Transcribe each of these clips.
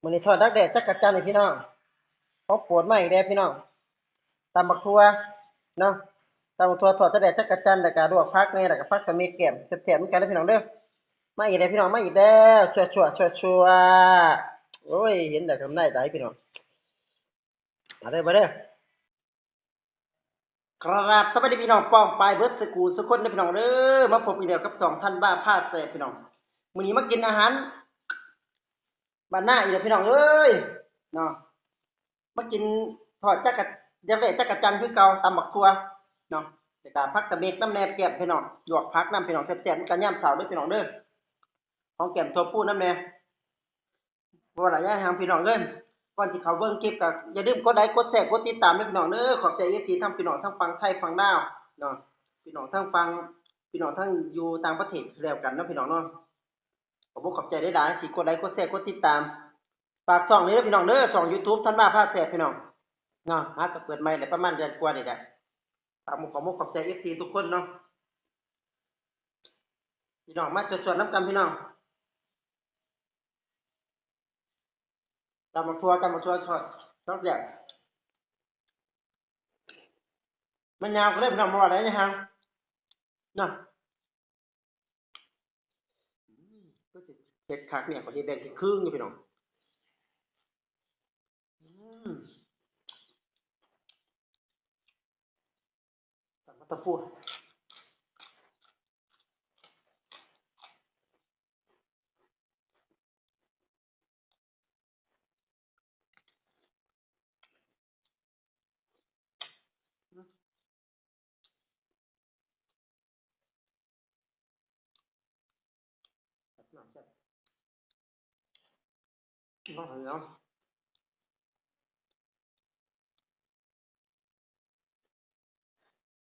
ມື້ນີ້ທອດດັກແດ້ຈັກກະຈັ່ນນີ້ພີ່ນ້ອງ ຂອງໂປດມາອີກແລ້ວພີ່ນ້ອງ ຕຳບັກຖົ່ວເນາະ ຕຳບັກຖົ່ວ ທອດດັກແດ້ຈັກກະຈັ່ນ ແລ້ວກະລວກຜັກແດ່ ແລ້ວກະຜັກສະເໝັກແກ້ມ ແຊບໆ ນຳກັນເດີພີ່ນ້ອງເດີ ມາອີກແລ້ວພີ່ນ້ອງ ມາອີກແລ້ວ ຊົ່ວໆ ຊົ່ວໆ ໂອ້ຍ ເຫັນແລ້ວກະນ້ຳລາຍໄຫຼພີ່ນ້ອງ ມາເດີ ມາເດີ. ກະລາບສະບາຍດີພີ່ນ້ອງປ້ອງປາຍເບິດສູ່ຄູ່ສູ່ຄົນເດີພີ່ນ້ອງເດີ ມາພົບອີກແລ້ວກັບຊ່ອງທັນວາພາແຊບພີ່ນ້ອງ ມື້ນີ້ມາກິນອາຫານບ້ານນາອີກແລ້ວພີ່ນ້ອງເອີຍເນາະ ມາກິນທອດຈັກກະ ຢາກໄດ້ຈັກກະຈັ່ນຄືເກົ່າ ຕຳບັກຖົ່ວເນາະ ແລ້ວກະຜັກສະເໝັກນຳແດ່ແກ້ມພີ່ນ້ອງ ລວກຜັກນຳພີ່ນ້ອງ ແຊບໆ ນຳກັນຍາມເຊົ້າເດີພີ່ນ້ອງເດີ ຫອມແກ້ມຖົ່ວພູນຳແດ່. ບໍ່ໄດ້ຫຍັງພີ່ນ້ອງເອີຍ ກ່ອນຊິເຂົ້າເບິ່ງຄລິບກໍຢ່າລືມກົດໄລ ກົດແຊ ກົດຕິດຕາມເດີພີ່ນ້ອງເດີ ຂອບໃຈເອັຟຊີທັງພີ່ນ້ອງທັງຝັ່ງໄທຝັ່ງລາວເນາະ ພີ່ນ້ອງທັງຝັ່ງ ພີ່ນ້ອງທັງຢູ່ຕ່າງປະເທດແລ້ວກັນເນາະພີ່ນ້ອງເນາະ ຂອບອົກຂອບໃຈຫຼາຍໆ ທີ່ກົດໄລ ກົດແຊ ກົດຕິດຕາມ ຝາກຊ່ອງນີ້ເດີພີ່ນ້ອງເດີ ຊ່ອງຢູທູບທັນວາພາແຊບພີ່ນ້ອງເນາະ ຫາກໍເປີດໃໝ່ໄດ້ປະມານເດືອນກວ່ານີ້ແຫຼະ ຝາກຂອບອົກຂອບໃຈເອັຟຊີທຸກຄົນເນາະ ພີ່ນ້ອງມາຊ່ວຍໆນຳກັນພີ່ນ້ອງ. ຕຳບັກຖົ່ວ ຕຳບັກຖົ່ວຊອດ ຊອດແດງ ມັນຍາວກໍເລີຍພີ່ນ້ອງ ບໍ່ວ່າໄດ້ຫຍັງເນາະ ອືມ ກໍຊິເຮັດຄັກແນ່ ຂ້ອຍເຮັດແບ່ງເຄິ່ງຢູ່ພີ່ນ້ອງ ອືມ ຕຳບັກຖົ່ວ ນ້ອງເອີຍເນາະ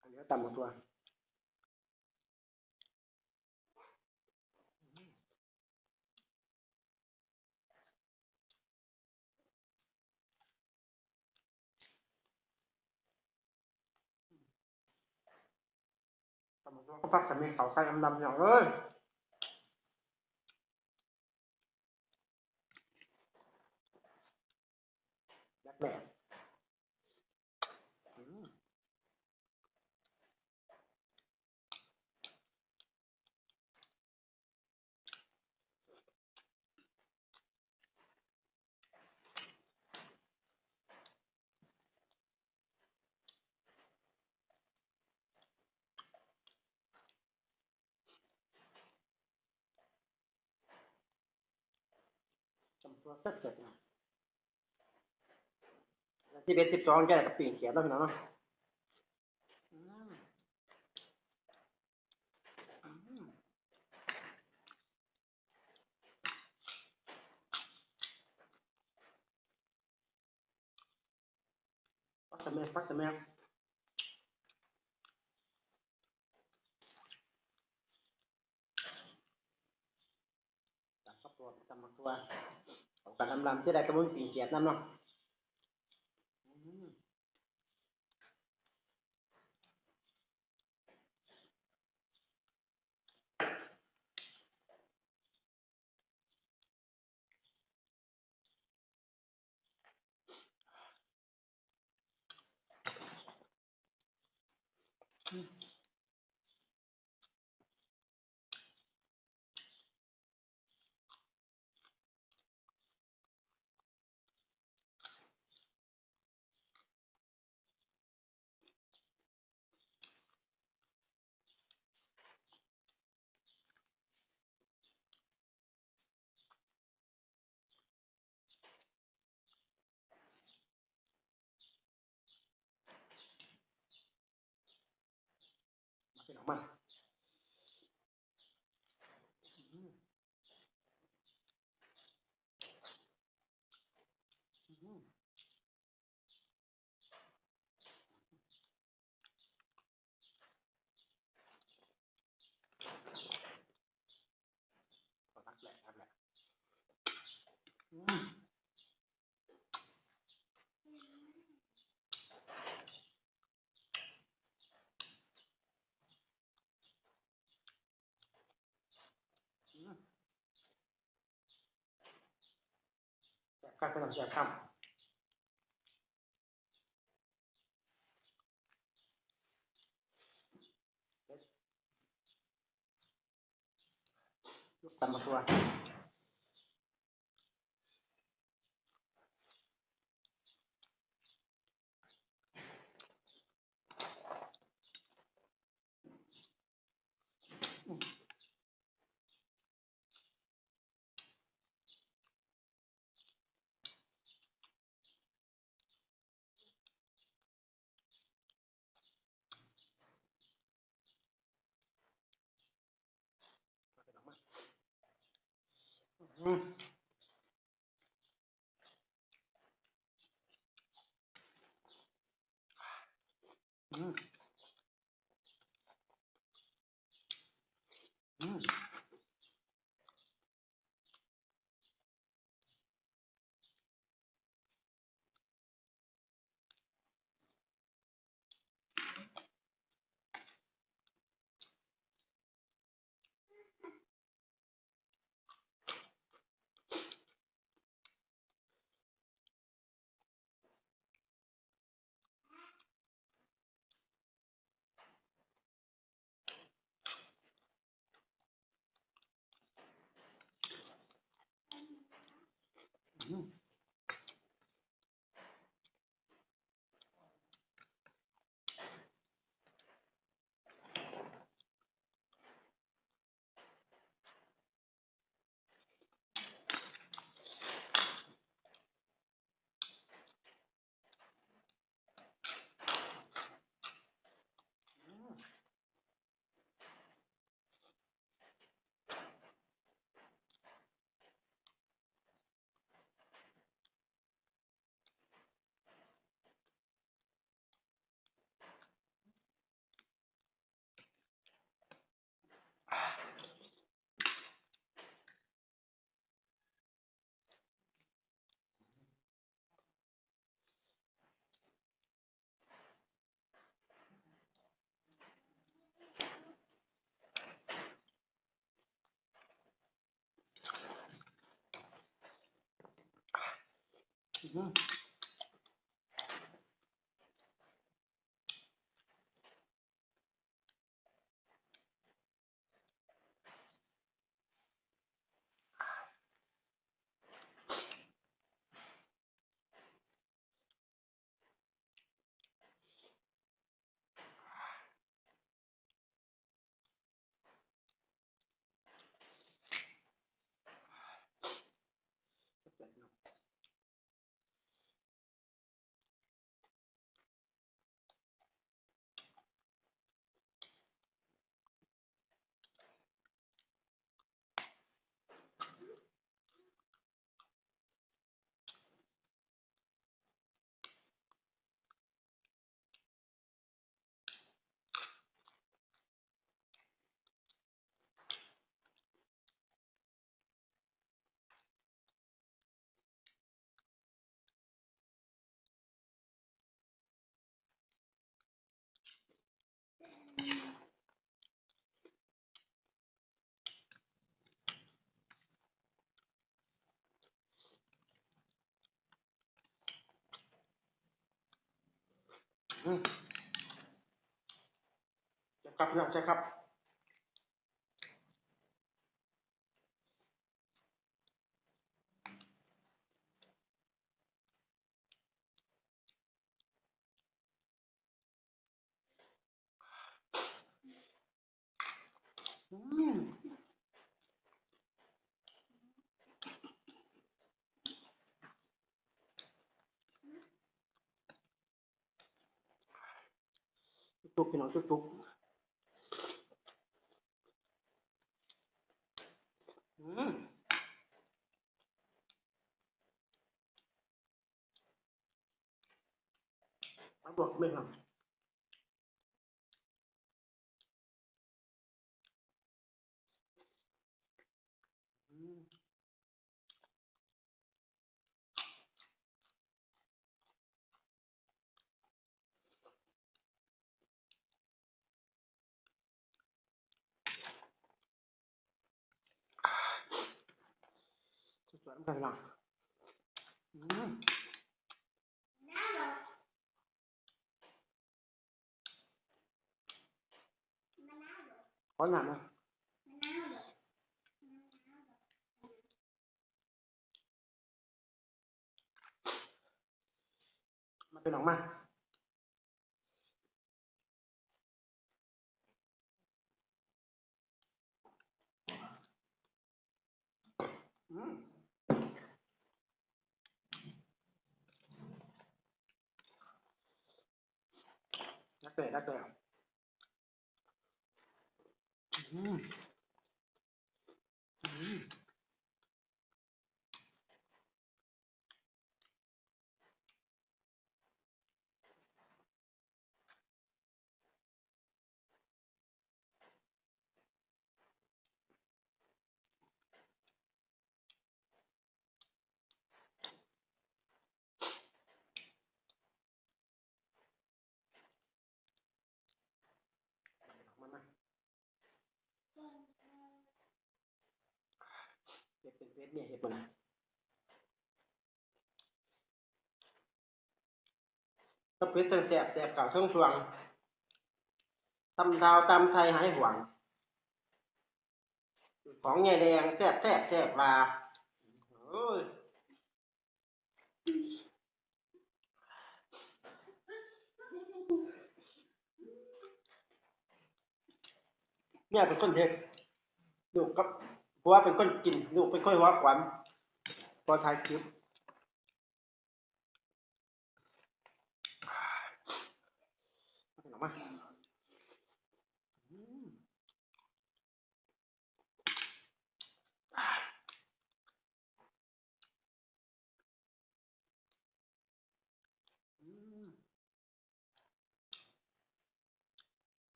ອັນນີ້ຕຳບັກຖົ່ວ ຕຳບັກຖົ່ວກັບຜັກສະເໝັກ ເຂົ້າໃສ່ດຳໆ ພີ່ນ້ອງເອີຍ ແບບແບບ ອືມ. ຕຳທົ່ວແຊບໆ ເດືອນສິບເອັດ ສິບສອງ ແກ່ກັບປີ້ງກຽບເນາະ ພີ່ນ້ອງເນາະ ອືມ ອືມ. ຜັກສະເໝັກ ຜັກສະເໝັກ ຕຳບັກຖົ່ວ ຕຳບັກຖົ່ວ ເຂົ້າກັນລຳໆ ເສຍດາຍກະບໍ່ມີປີ້ງກຽບນຳເນາະ ອືມ. ອືມ. ກັນເປັນນ້ຳແຊບຄັບ ຕຳບັກທົ່ວ. ແຊບຄັບ ພີ່ນ້ອງ ແຊບຄັບ. ອືມ ຈຸກໆ ພີ່ນ້ອງ ຈຸກໆ ອືມ. ເອົາບວກໄປ ອືມ. ສວຍໆ ນຳກັນ ພີ່ນ້ອງ. ອືມ ຂໍນ້ຳນະ ມາ ພີ່ນ້ອງມາ. ອືມ ນັກເຕະ ນັກເຕະ ອືມ ອືມ. ເຮັດເປັນເປັດ ເມຍເຮັດບໍ່ນະ? ເຮັດເປັດ ທັງແຊບ ແຊບເຂົ້າເທິງຊ່ວງ ຕຳດາວ ຕຳໄທ ຫາຍຫວງ ຂອງຍາຍແດງ ແຊບ ແຊບ ແຊບວ່າ ໂອ້ຍ. ເມຍເປັນຄົນເຮັດ ລູກກັບຜົວເປັນຄົນກິນ ລູກເປັນຄົນຫົວຂວັນ ພໍຖ່າຍຄລິບ ເອົາມາ ອືມ.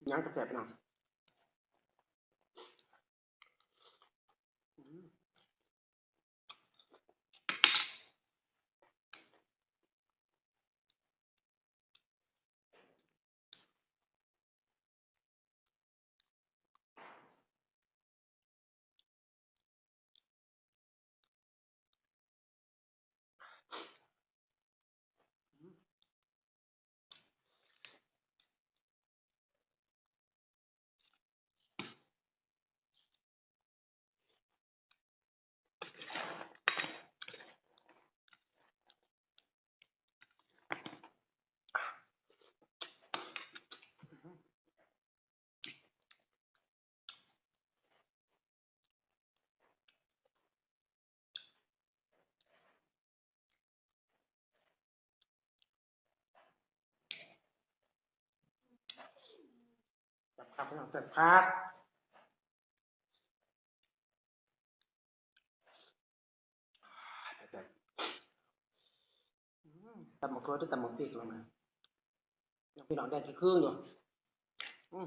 ຫຍັງກະແຊບເນາະ ອືມ. ແຊບຄັກ ພີ່ນ້ອງ ແຊບຄັກ. ອືມ ຕຳບັກໂຄ ຫຼື ຕຳບັກພິກລະນະ ພີ່ນ້ອງ ແດງຄືຄືຢູ່ ອືມ.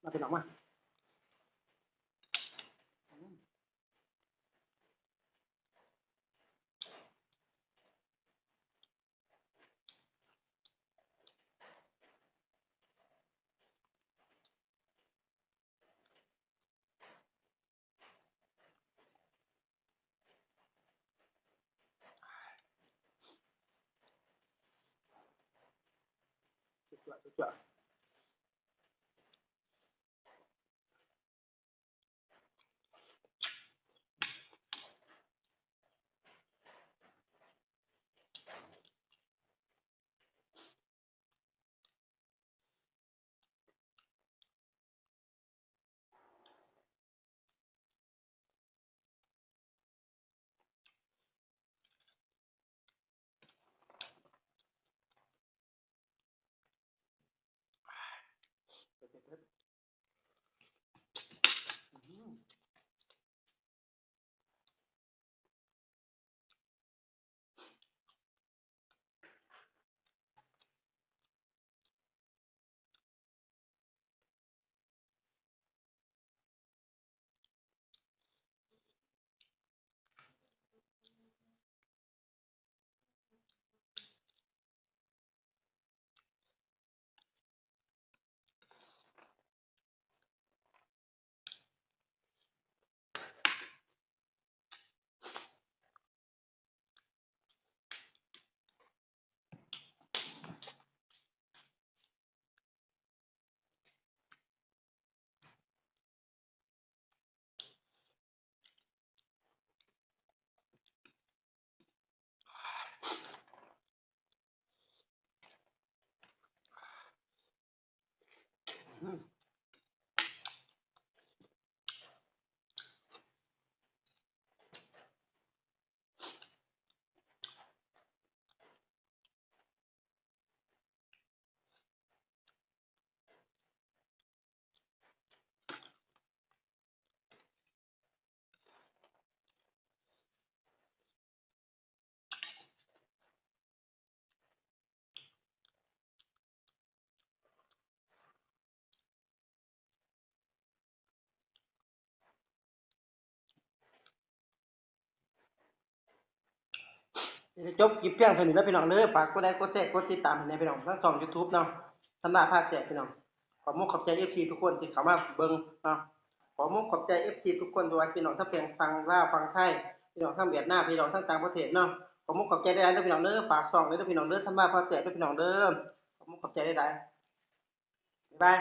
ມາ ພີ່ນ້ອງມາ. ສຸດຍອດ ສຸດຍອດ. ອື ຈະຈົບຄລິບພຽງເທົ່ານີ້ເດີພີ່ນ້ອງເດີ. ຝາກກົດໄລ ກົດແຊ ກົດຕິດຕາມໃຫ້ແດ່ພີ່ນ້ອງ ທາງຊ່ອງ YouTube ເນາະ ທັນວາພາແຊບພີ່ນ້ອງ. ຂອບມຸກຂອບໃຈ ເອັຟຊີ ທຸກຄົນທີ່ເຂົ້າມາເບິ່ງເນາະ. ຂໍມຸກຂອບໃຈ ເອັຟຊີ ທຸກຄົນ ບໍ່ວ່າພີ່ນ້ອງທາງແຂວງຝັ່ງລາວ ຝັ່ງໄທ, ພີ່ນ້ອງທາງຫວຽດນາມ, ພີ່ນ້ອງທາງຕ່າງປະເທດເນາະ. ຂໍມຸກຂອບໃຈຫຼາຍໆເດີພີ່ນ້ອງເດີ. ຝາກຊ່ອງເດີພີ່ນ້ອງເດີ ທັນວາພາແຊບເດີພີ່ນ້ອງເດີ. ຂໍມຸກຂອບໃຈຫຼາຍໆ. ບາຍບາຍ.